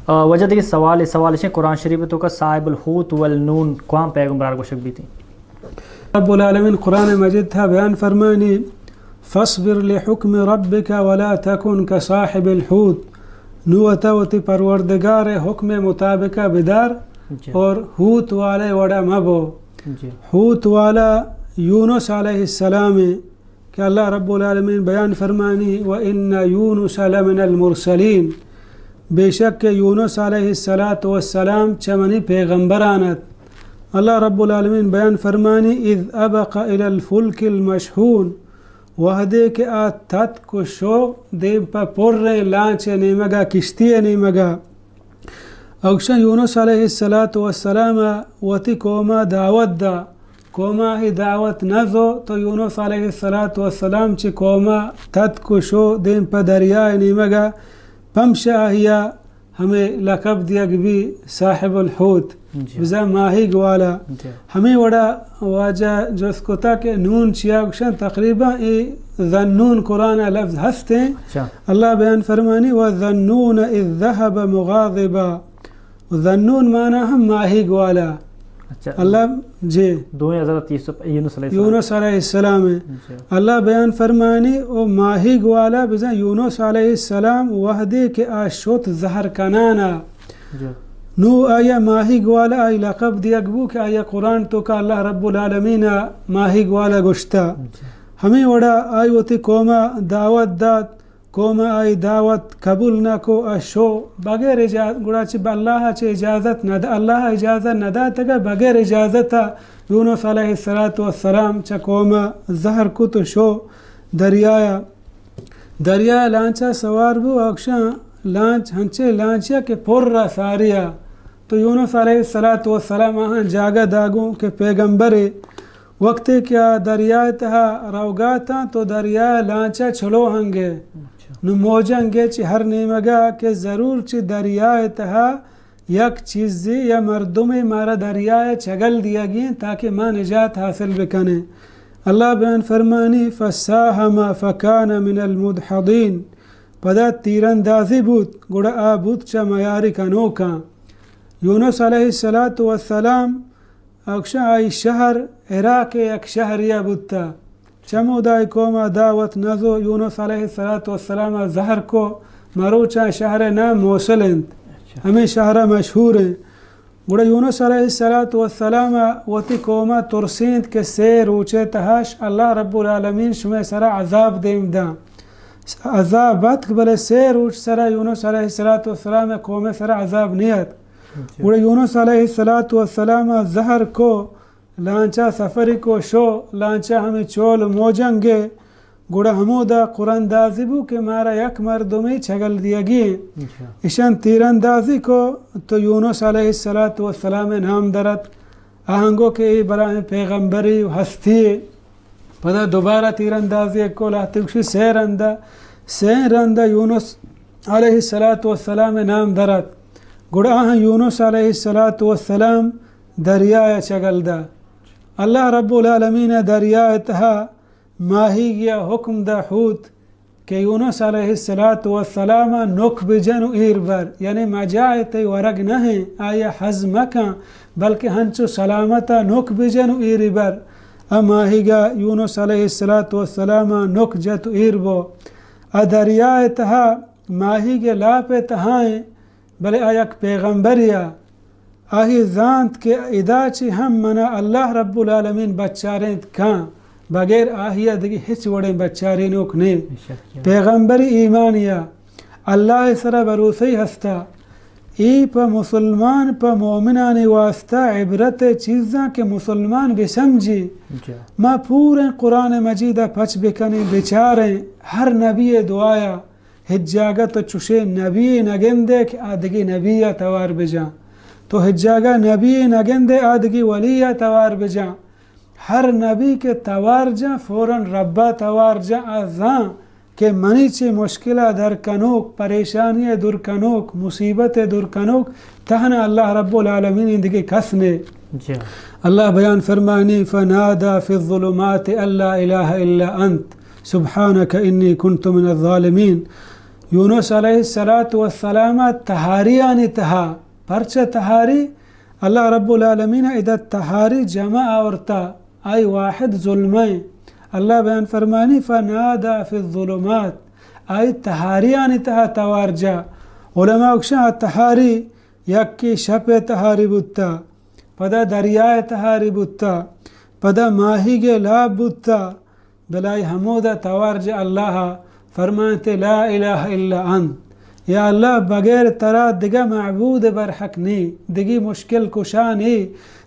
آ، واجہ دگہ سوالے، سوال اش انت، قرآن شریف ءِ توکا صاحب الحوت والنون کواں پیغمبرار گوشگ بیتیں؟ رب العالمین قرآن مجید تہا بیان فرمانی، فاصبر لحکم ربک ولا تکن کصاحب الحوت، نو وتا وتی پروردگار ءِ حکم ءِ مطابق بدار جی۔ اور حوت والے وڑا مبو۔ جی۔ حوت والا یونس علیہ السلام ءِ کہ اللہ رب العالمین بیان فرمانی، و ان یونس لمن المرسلین، بے شک کہ یونس علیہ الصلاۃ والسلام چہ منی پیغمبران ات۔ اللہ رب العالمین بیان فرمانی، اذ ابق الی الفلک المشحون، وہدے کہ آ تتک و شو دیم پہ پریں لانچ ءِ نیمگا، کشتی ءِ نیمگا۔ اگشن یونس علیہ الصلاۃ والسلام ءَ وتی قوم ءَ دعوت دا، قوم ءَ آئی دعوت نہ زو تو یونس علیہ الصلاۃ والسلام چہ قوم ءَ تتک و شو دیم پہ دریا ءِ نیمگ ءَ، پمشا آئی ءَ ہمے لقب دیگ بی صاحب الحوت، جی۔ بزاں ماہیگ والا۔ جی۔ ہمے وڑا واجہ جست کتا کہ نون چیا گوشن، تقریباً اے ذنون قرآن ءَ لفظ ہستیں۔ اچھا۔ اللہ بیان فرمانی، و ذنون اذ ذهب مغاضبا۔ ذنون معنی ہم ماہیگ والا۔ اچھا۔ اللہ، جی۔ دوئیں حضرت یوسف، یونس علیہ السلام۔ یونس علیہ السلام ہے۔ جی۔ اللہ بیان فرمانی، او ماہیگ والا بزاں یونس علیہ السلام وہدے کہ آ شت زہر کنانا۔ جی۔ نو آیا ماہیگ والا آئی لقب دیگ بو کہ آیا قرآن توکا اللہ رب العالمین ماہیگ والا گوشتا۔ جی۔ ہمیں وڑا آئی وتی قوما دعوت دات، قوم آئی دعوت قبول نہ کو، ء شو بغیر اجازت، گڑا چہ اللہ ء چہ اجازت نہ دا، اللہ ء اجازت نہ داتگ ء بغیر اجازت ء یونس علیہ الصلاۃ والسلام چہ قوم ء زہر کت و شو دریا ء۔ دریا ء لانچ ء سوار بو، اکشاں لانچ ہنچے لانچ ء کہ پر ء ساری ء، تو یونس علیہ الصلاۃ والسلام آہاں جاگہ داگوں کہ پیغمبرے وقتے کہ آ دریائے تہا روگا اتاں تو دریائے لانچا چلو ہنگے۔ اچھا۔ نو موج ہنگے چہ ہر نیمگا کہ ضرور چہ دریائے تہا یک چیزے یا مردمے مارا دریائے چگل دیگی انت تاکہ ما نجات حاصل بکنیں۔ اللہ بیان فرمانی، فساہم فکان من المدحضین، پدا تیراندازی بوت، گڑا آ بوت چہ میاری کنوکاں۔ یونس علیہ الصلاۃ والسلام اکشاں آئی شہر عراق ء یک شہرے ء بوتہ۔ چمودا آئی قوم ء دعوت نزو، یونس علیہ الصلاۃ والسلام ء زہر کو، مروچاں شہر ء نام موصل انت۔ اچھا۔ ہمیں شہر ء مشہور انت۔ گڑا یونس علیہ الصلاۃ والسلام ء وتی قوم ء ترسینت کہ سے روچے تہاش اللہ رب العالمین شمئے سرا عذاب دیم داں۔ عذاب اتک، بلے سے روچ سرا یونس علیہ الصلاۃ والسلام ء قوم ء سرا عذاب نیت۔ جی۔ گڑا یونس علیہ الصلاۃ والسلام ء زہر کو، لانچا سفری کو شو، لانچا ہمیں چول موجنگے، گڑا ہمودا قراندازی بو کہ مارا یک مردمے چگل دیگی ہیں۔ جی۔ اشان تیراندازی کو تو یونس علیہ الصلاۃ والسلام ء نام درت، آہنگو کہ اے بلاہیں پیغمبری و ہستی۔ پدا دوبارہ تیراندازی کو لہتے گوشی سے رندا، سے رندا یونس علیہ الصلاۃ والسلام ء نام درت۔ گڑا آہاں یونس علیہ الصلاۃ والسلام دریا ء چگل دا۔ اللہ رب العالمین ء دریا ء تہا ماہیگی ء حکم دا حوت کہ یونس علیہ الصلاۃ والسلام ء نک بجن و ایر بر، یعنی مجاہ تئی ورگ نہ ہیں، آیا ہز مکن، بلکہ ہنچو سلامت ء نک بجن و ایر بر۔ ء ماہیگا یونس علیہ الصلاۃ والسلام ء نک جت و ایر بو۔ ء دریا ء تہا ماہیگ ء لاپ ء تہا ہیں، بلے آ یک پیغمبرے ء۔ آہی زانت کہ ادا چہ ہم منا اللہ رب العالمین بچارینت کاں، بغیر آہی ء دگہ ہچ وڑیں بچارینوک نے۔ بے شک۔ پیغمبری ایمانی ء اللہ ء سرا بھروسہ ہستا۔ اے پہ مسلمان، پہ مومنانی واسطہ عبرت ء چیزاں کہ مسلمان بسمجی۔ جی۔ ما پوریں قرآن مجید ء پچ بکنیں، بچاریں، ہر نبی ء دعایا ہچ جاگہ تو چوشیں نبی نہ گندے کہ آ دگہ نبی ء توار بجاں۔ تو ہچ جاگہ نبی نہ گندے آ دگہ ولی ء توار بجاں۔ ہر نبی کہ توار جاں، فوراً رب ء توار جاں، آ زاں کہ منی چہ مشکل ء در کنوک، پریشانی ء دور کنوک، مصیبت ء دور کنوک، تہنا اللہ رب العالمین، دگہ کس نے۔ جی۔ اللہ بیان فرمانی، فنادى في الظلمات أن لا إله إلا أنت سبحانك إني كنت من الظالمين۔ یونس علیہ الصلوۃ والسلام ءَ تہاریانی تہا، پرچہ تہاری؟ اللہ رب العالمین ءَ ادا تہاری جمع آورتا، آئی واحد ظلمیں۔ اللہ بیان فرمانی، فنادى في الظلمات، آئی تہاریانی تہا توار جا۔ علماء گوشاں آ تہاری یکے شپ ءِ تہاری بوتا، پدا دریائے تہاری بوتا، پدا ماہیگ ءِ لاپ بوتا، بلے آئی ہمودا توار جا اللہ ءَ، فرمائنتے، لا الہ الا انت، یا اللہ، بغیر ترا دگہ معبود برحق نی، دگی مشکل کشا نی،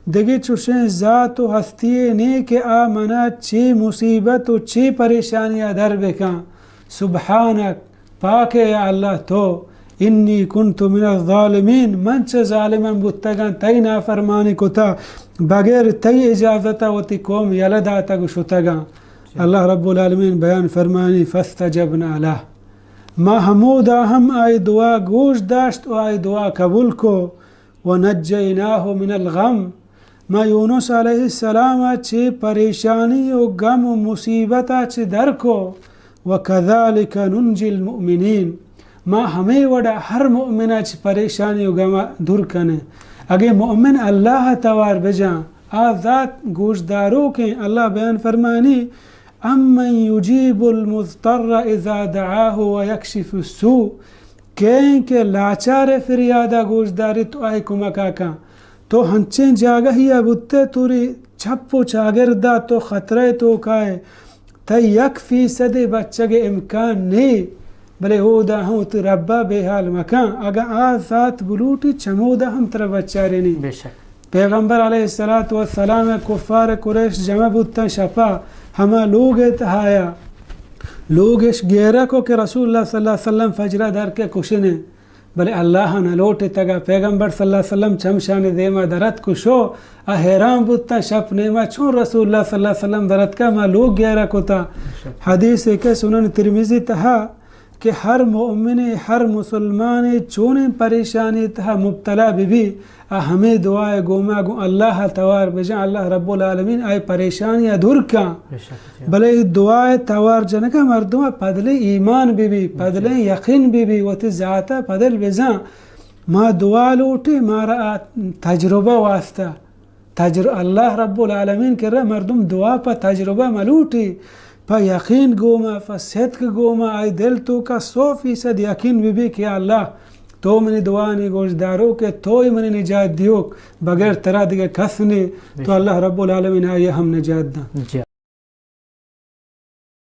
دگی چوشیں ذات و ہستی نی کہ آ منا چی مصیبت و چی پریشانی ءَ در بکن۔ سبحانک، پاک ئے یا اللہ تو، انی کنت من الظالمین، من چہ ظالماں بوتگاں، تئی نافرمانی کتا، بغیر تئی اجازت ءَ وتی قوم یلہ داتگ و شتگاں۔ اللہ رب العالمین بیان فرمانی، فاستجبنا له، ما ہمودا ہم آئی دعا گوش داشت و آئی دعا قبول کو، ونجیناه من الغم، ما یونس علیہ السلام ءَ چہ پریشانی و غم و مصیبت ءَ چہ در کو، وکذلک ننجی المؤمنین، ما ہمے وڑا ہر مؤمن ءَ چہ پریشانی و غم ءَ دور کنیں۔ اگے مؤمن اللہ ءَ توار بجاں، آ ذات گوشداروکیں۔ اللہ بیان فرمانی، امن یجیب المضطر اذا دعاه ویکشف السوء، کئے ایں کہ لاچار ءِ فریاد ءَ گوشداریت و آئی کمک ءَ کن؟ تو ہنچیں جاگہے ءَ بوتئے، توری چپ و چاگرد ءَ تو خطرہ ءِ توکا ئے، تئی یک فیصدے بچگ ءِ امکان نے، بلے اودا ہم وتی رب ءَ بے حال مکن۔ اگاں آ ذات بلوٹی، چمودا ہم ترا بچارینی۔ بے شک۔ پیغمبر علیہ الصلوۃ والسلام ءِ کفار قریش جمع بوتاں شپا ہما لوگ ءِ تہایا، لوگ اش گیرہ کو کہ رسول اللہ صلی اللہ علیہ وسلم فجر ءَ در کے کشنے، بلے اللہ ءَ نہ لوٹتگا۔ پیغمبر صلی اللہ علیہ وسلم چمشانی دیما درت کشو، آ حیران بوتاں، شپ نیما چون رسول اللہ صلی اللہ علیہ وسلم درت کا، ما لوگ گیرہ کتا۔ حدیث کہ سنن ترمذی تہا کہ ہر مؤمنے، ہر مسلمانے چونیں پریشانی تہا مبتلا بہ بی، آ ہمے دعا ءِ گوما گوں اللہ ءَ توار بجن، اللہ رب العالمین آئی پریشانی ءَ دور کن۔ بے شک جی۔ بلے اے دعا ءِ توار جنگ ءَ مردم ءَ پدلیں ایمان بہ بی، جی۔ پدلیں یقین بہ بی، وتی ذات ءَ پدل بزن۔ ما دعا لوٹیں، مارا آ تجربہ واسطہ تجر-، اللہ رب العالمین کرا مردم دعا پہ تجربہ ملوٹی، پہ یقین گوما، پہ صدق گوما، آئی دل توکا سو فیصد یقین بہ بی کہ اللہ تو منی دعانی گوشداروک ئے، تو ہی منی نجات دیوک، بغیر ترا دگہ کس نے، تو اللہ رب العالمین آئی ہم نجات داں۔ جی۔